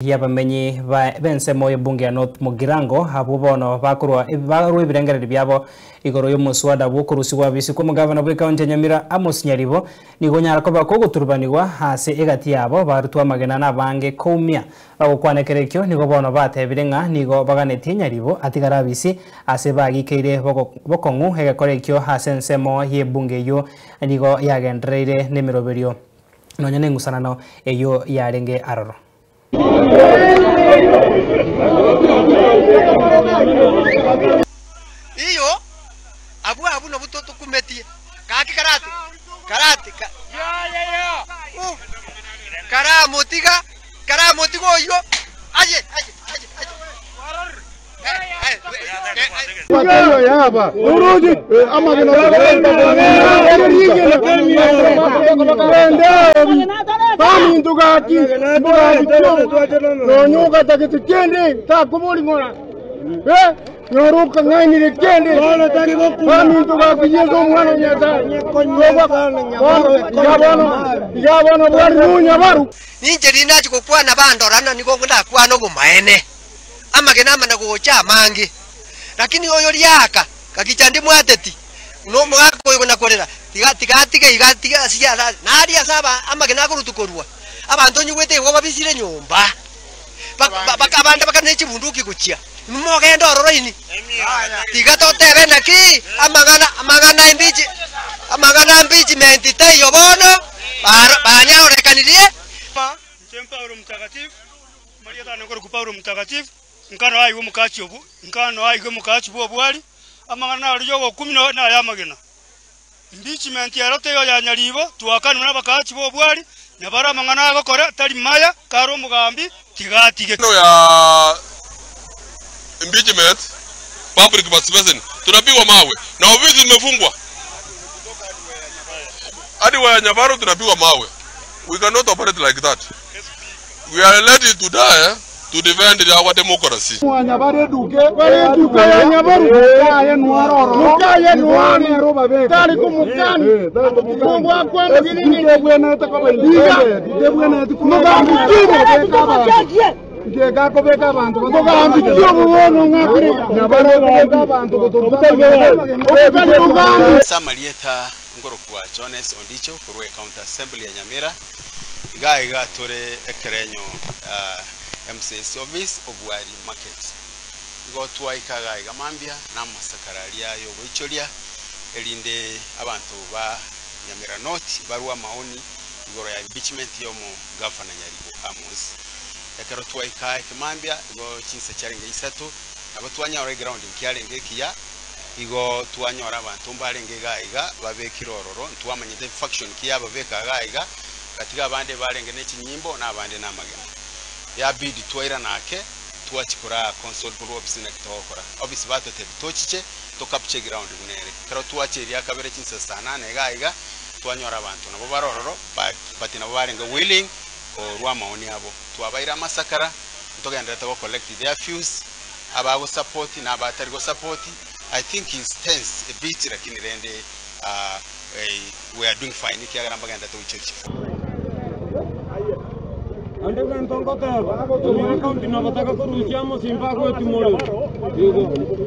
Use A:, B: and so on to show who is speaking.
A: Y'abamenyi b'ensemo y'ebunge ya North Mugirango abwo bono bakorwa barwa ebirengererio biabo igoro y'omoswada bw'okorusigwa abisi kw'omogavana bw'ekaunti ya Nyamira Amos Nyaribo nigo onyara koba kogoturubanigwa ase egati yabo barutwe amagena nabange koumia bagokwana ekero ekio nigo bono batebire ng'a nigo baganetie Nyaribo atigare abisi ase bagikeire bokong'u egekora ekio ase ensemo y'ebunge eyio nigo yagendereire nemeroberio nonya neng'usanano eyio yarenge aroro.
B: Iyo, abwo abwo nabwo tokumetie. Gaki karati, karati, ka, karamotiga, karamotiga oyio, aye, aye, aye, aye. Ninche rindachie gokwana bandora na nigo ndakwane obomaene. Amagena amana gocha amange, lakini oyo riaka kagicha ndimwateti, buna omogaka oyo buna korera, tiga tiga atige iga atige ase ase naria ase aba amagena akorutwa korwa, abanto onyigwete igo babisire nyomba, bak baka abande baka ne chibunduki gochia, inwe mogende ororo inwe. Tiga totebe naki, amang'ana amang'ana imbichi amang'ana impeachment taiyo bono, baro banyaorekanirie.
C: Inche Paulo Mtakatifu, Amarieta ane nkorokwa Paulo Omotakatifu, nkano aigwe omokachi obo, nkano aigwe omokachi bw'obwari, amang'ana naria y'ogokumia na ay'amagena. Impeachment ero teiyo ya nyaribo, twakanwe nabakachi b'obwari, nyabare amang'ana agokora tari maya, kare omogambi, tiga atige.
D: Maneno ya impeachment, public participation, tunapigwa mawe na ofisi imefungwa hadi wa Nyabaro tunapigwa mawe. We cannot operate like that. We are ready to die to defend our democracy.
E: Ase amarieta nkorokwa Jones Ondicho korwa Ecounty Assembly ya Nyamira, iga iga tore ekerenyo MCA's office Obwari Market. Igo twaika iga iga mambia na amasakara aria yogoichoria erinde abanto ba Nyamira North barwe amaoni igoro ya impeachment ya omogavana Nyaribo Amos. Ekero twaika ekemambia igo chinsa chiarenge isato nabo twanyora eground nkiarenge ekiya igo twanyora abanto mbarenge iga iga babekire ororo ntwamanyete faction ki yababeka iga iga gatiga abande barenge ne chinyimbo na abande na amagena. Yabidi twairana ake twachikora consult korwa office naki togokora. Office batotebi tochiche to capture eground buna ere. Ekero twacha eria kabere chinsa saa nane iga iga twanyora abanto nabo bare ororo but nabo barenge willing korwa amaoni abo. Twabaire amasakara ntogenderete go collect their views abagosupport na abatari gosupport. I think is tense a bit lakini rende we are doing fine ekiagera mbagenderete goichoria chiform.
F: Ande gento ngoteba, Nyamira County nabataka korusia amosimba agwetimorero. Igo.